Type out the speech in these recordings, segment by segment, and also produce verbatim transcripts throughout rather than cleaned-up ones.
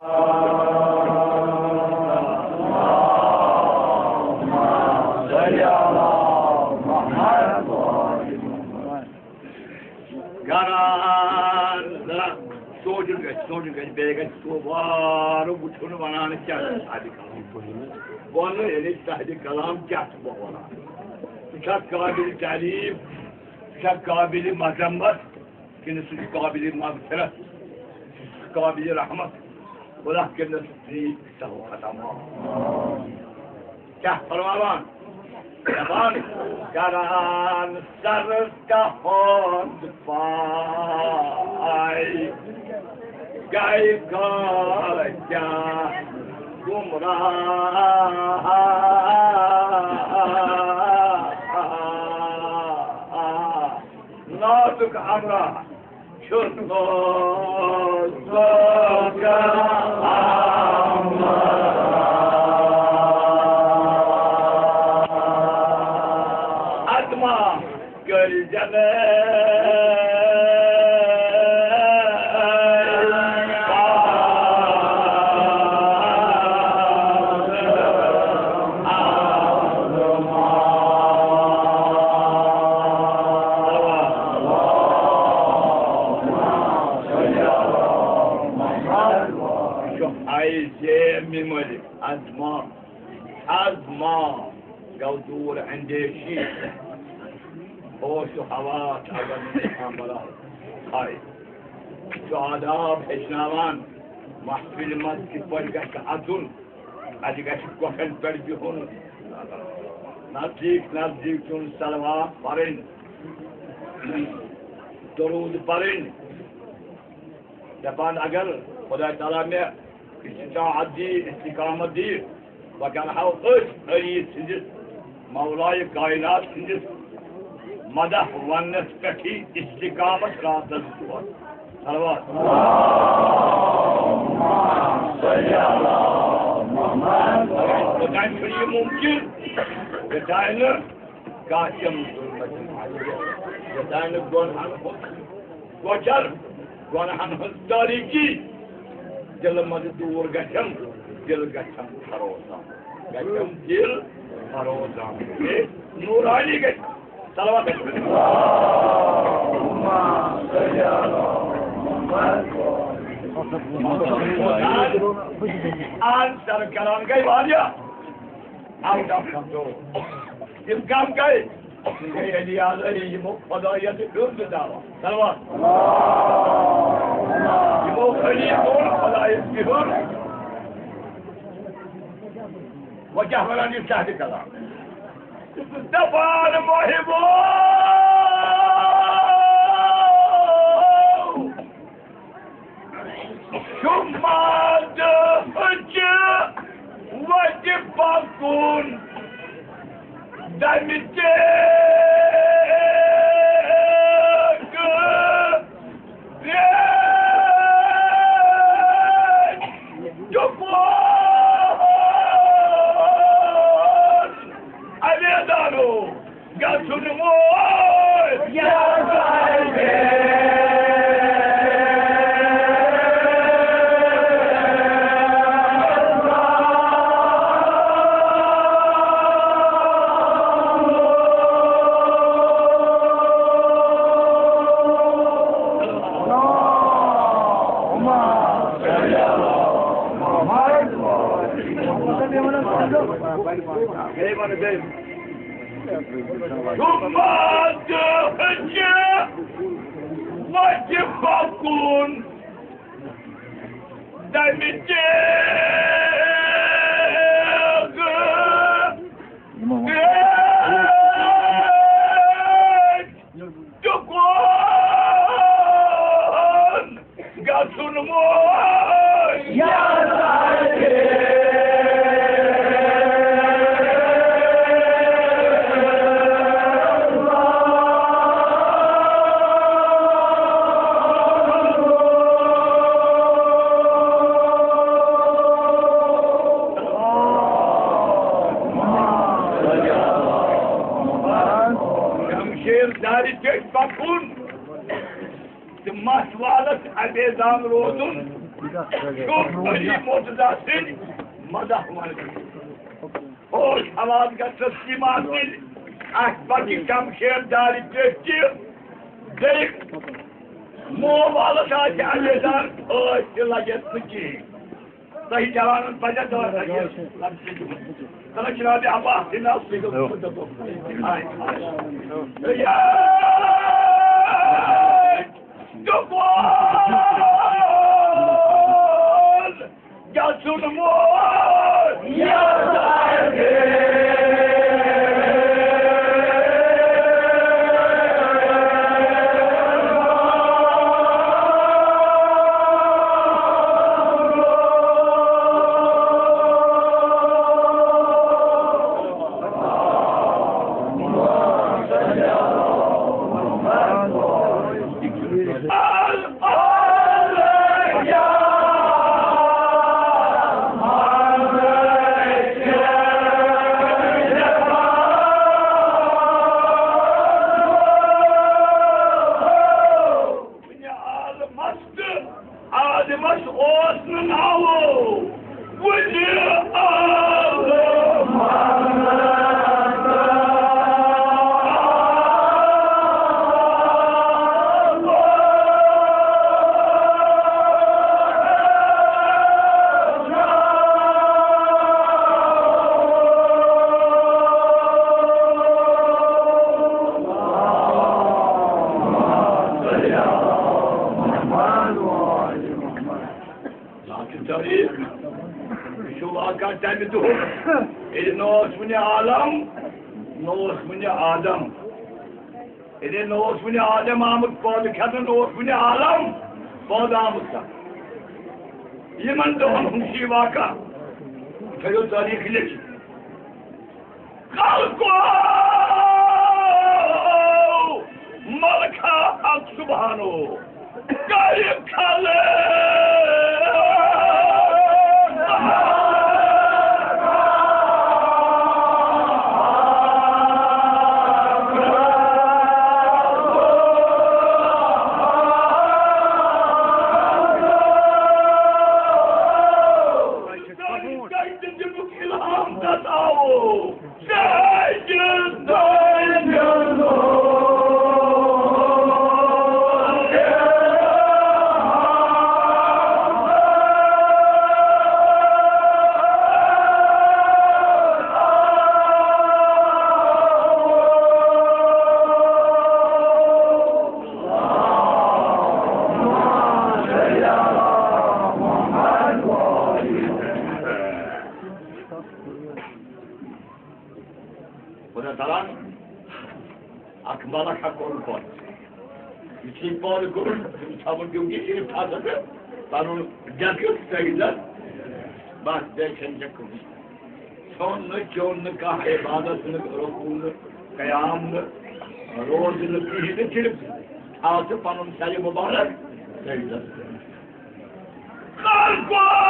قرار، ذرا سونٛچُن گژھِ، سونٛچُن گژھِ، بیٚیہِ گژھِ سُہ وارٕ وٕچھُن وَنان کیٛاہ چھُ صاحبِ کلام۔ وَنہٕ یعنی صاحبِ کلام کیٛاہ چھُ وَنان؟ ژٕ چھَکھ قابلِ تعریٖف، ژٕ چھَکھ قابلِ مذمت، کِنہٕ سُہ چھُ قابلِ مغفرت، سُہ چھُ قابلِ رحمت؟ خدا کٔرِنَس ٹھیٖک سہو ختم۔ کیٛاہ فرماوان؟ دَپان، کران سر تہنٛد پاے گٔے کٲژاہ گمراہ۔ نازُک ہمراہ چھُ نازُک ہمراہ۔ ادما کٔرۍ زٮ۪نہٕ آیہِ زیب مِمٕلۍ ادما، ادما گوٚو دوٗر اندیشی، ہوش و حواس اگر نہٕ کانٛہہ بلاے آیہِ۔ چھُ آداب ہیٚچھناوان، محفِلہِ منٛز کِتھ پٲٹھۍ گژھِ اَژُن، اَتہِ گژھِ کۄٹھٮ۪ن پٮ۪ٹھ بِہُن، نزدیٖک نزدیٖک یُن، صلوات پَرٕنۍ، درود پَرٕنۍ۔ دَپان، اگر خۄداے تعالیٰ مےٚ استطاعت دی، استقامت دی، بہٕ کرٕ ہاو أتھۍ علی سٕنٛدِس، مولایہِ کائنات سٕنٛدِس مدح وننس پٮ۪ٹھٕے استقامت راتس دۄہس۔ صلوات۔ یوٚتام چھُنہٕ یہِ مُمکِن، یوٚتام نہٕ قاسم ظلمتن، یوٚتام نہٕ گۄنہن ہُنٛد گۄجر، گۄنہن ہٕنٛز تٲریٖکی دِلہٕ منٛزٕ دوٗر گژھن، دِل گژھن فروزان، گژھن دِل فروزان، بیٚیہِ نوٗرانی گژھِ۔ صلوات۔ آن سر کران گٔے واریاہ out of control۔ تِم کم گٔے؟ گٔے علی اعظم، یِمو خدایت ہیوٚر نہٕ دعویٰ۔ صلوات۔ یِمو علی کوٚر خدایت تہِ ہیوٚر۔ وۄنۍ کیٛاہ وَنان یہِ صاحبِ کلام؟ دَپان محبو، شُماد ہٕچہِ وَتہِ پَکُن، دَمہِ ٹیک ٹُکُن۔ اَویدانو گژھُن وول۔ جماعت ہٕچہِ وَتہِ پَکُن، دَمہِ ٹیک ٹُکُن۔ گژھُن وول۔ شمشیر دارِ چیٚتھۍ پکُن۔ تہٕ مَس والَس اَبیزان روزُن۔ شوق علی مرتضیٰ سٕنٛدۍ مداح ونٕنۍ۔ ہوش حواس گژھس یِم آسٕنۍ، اَتھ پتہٕ شمشیر دارِ پٮ۪ٹھ تہِ بیٚیہِ موم آلس آسہِ اَمہِ دار ٲسۍ تہِ لگٮ۪س نہٕ کِہیٖنۍ۔ تۄہہِ جوانن پزِ دۄہ تلہٕ جناب عباس سٕنٛدِ ناو سۭتۍ دوٚپُکھ، دوٚپُکھ، آے، آے۔ یا دُکان گژھُن وول۔ آدمس اوس نہٕ ناوو۔ وٕنہِ آو لکن تٲریٖخ، یہِ چھُ واقعہ تَمہِ دۄہُک، ییٚلہِ نہٕ اوس وُنہِ عالم، نہٕ اوس وُنہِ آدم۔ ییٚلہِ نہٕ اوس وُنہِ آدم آمُت پٲدٕ کھٮ۪نہٕ، نہٕ اوس وُنہِ عالم پٲدٕ آمُت کرنہٕ۔ یِمن دۄہن ہُنٛد چھُ یہِ واقعہ، تھٲیِو تٲریٖخ لیکھِتھ۔ خلقو ملکہ حق سبحانو کر خلق۔ الہام تتھ آو۔ خدا تعالیٰ ہن اکھ ملک ہا کوٚر پٲدٕ۔ یُتھُے پٲدٕ کوٚرُن، تٔمِس تھاوُن پیوٚو یہِ صرف تھزر تہٕ پنُن ڈٮ۪کہٕ سجدس۔ بس، بیٚیہِ چھَنہٕ ژےٚ کٕہٕنۍ۔ کھیوٚن نہٕ، چیوٚن نہٕ، کانٛہہ عبادت نہٕ، رکوع نہٕ، قیام نہٕ، روزٕ نہٕ، کِہیٖنۍ نہٕ، صرف تھاو ژٕ پنُن سرِ مُبارک سجدس پٮ۪ٹھ۔ خلقو!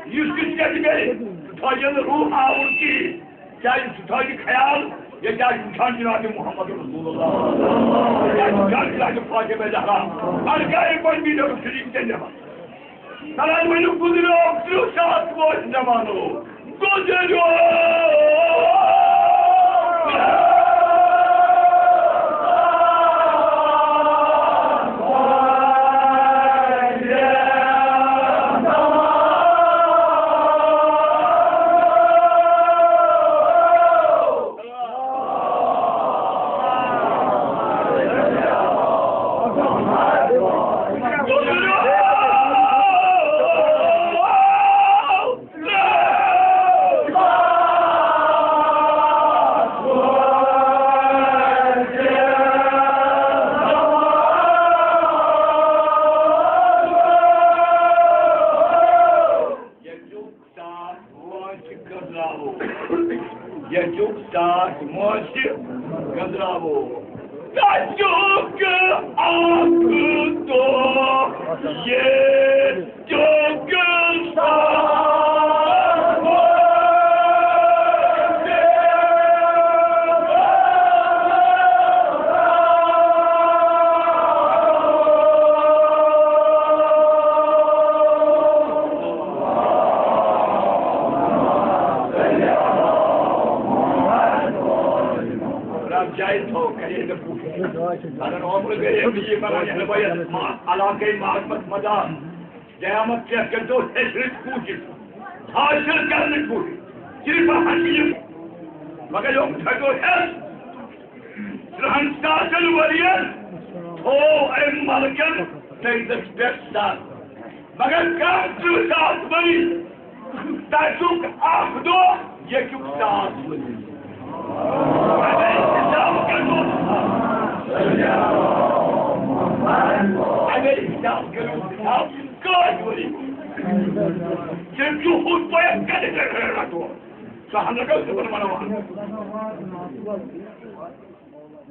یُس یُس ییٚتہِ گٔے، سُہ تھٲیِن روح آوُر کِہیٖنۍ۔ کیٛازِ سُہ تھٲیِن خیال، ییٚتہِ آسہِ وٕچھان جناب محمد رسول اللہ۔ ییٚتہِ آسہِ وٕچھان جناب فاطمہ زہرا۔ ہر گاہے پنٕنۍ ویٖڈیو شریٖف تہِ نِوان۔ سلام ؤنِو، گُزریو ترٕٛہ ساس وُہَس زمانو۔ گُزریو۔ ییٚتیُک ٹاٹھ وٲنٛسہِ گٔنٛزراوو۔ ییٚتیُک ٹاٹھ وٲنٛسہِ گٔنٛزراوو۔ تَتیُک اَکھ دۄہ ییٚتیُک ٹاٹھ وٲنٛسہِ جایہِ تھوٚو، کرے نہٕ کوٗشِش۔ اگر عمر گٔیے، یہِ بنان یَتھ بایَس ما-، علاقے محبت مدار۔ قیامت کیٛاہ کٔرۍتو ہیٚچھنٕچ کوٗشِش، حٲصِل کرنٕچ کوٗشِش۔ صرف حقیٖق۔ مگر یِم کھٹو ہٮ۪س ترٛہَن ساسَن ؤرِیَن تھوٚو أمۍ ملکَن سیدَس پٮ۪ٹھ سر۔ مگر کم ترٕٛہ ساس ؤری، تَتیُک اکھ دۄہ، ییٚتیُک ساس ؤری۔ اگر حساب کرو، اگر حساب کرو، حساب کٔژ ؤری؟ تیٚلہِ چھُ ہُتھ پٲٹھۍ کَتہِ پٮ۪ٹھ رَٹو؟ سُہ ہن رَٹو صُبحن مناوان۔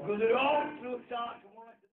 گُزریو ترٕٛہ ساس۔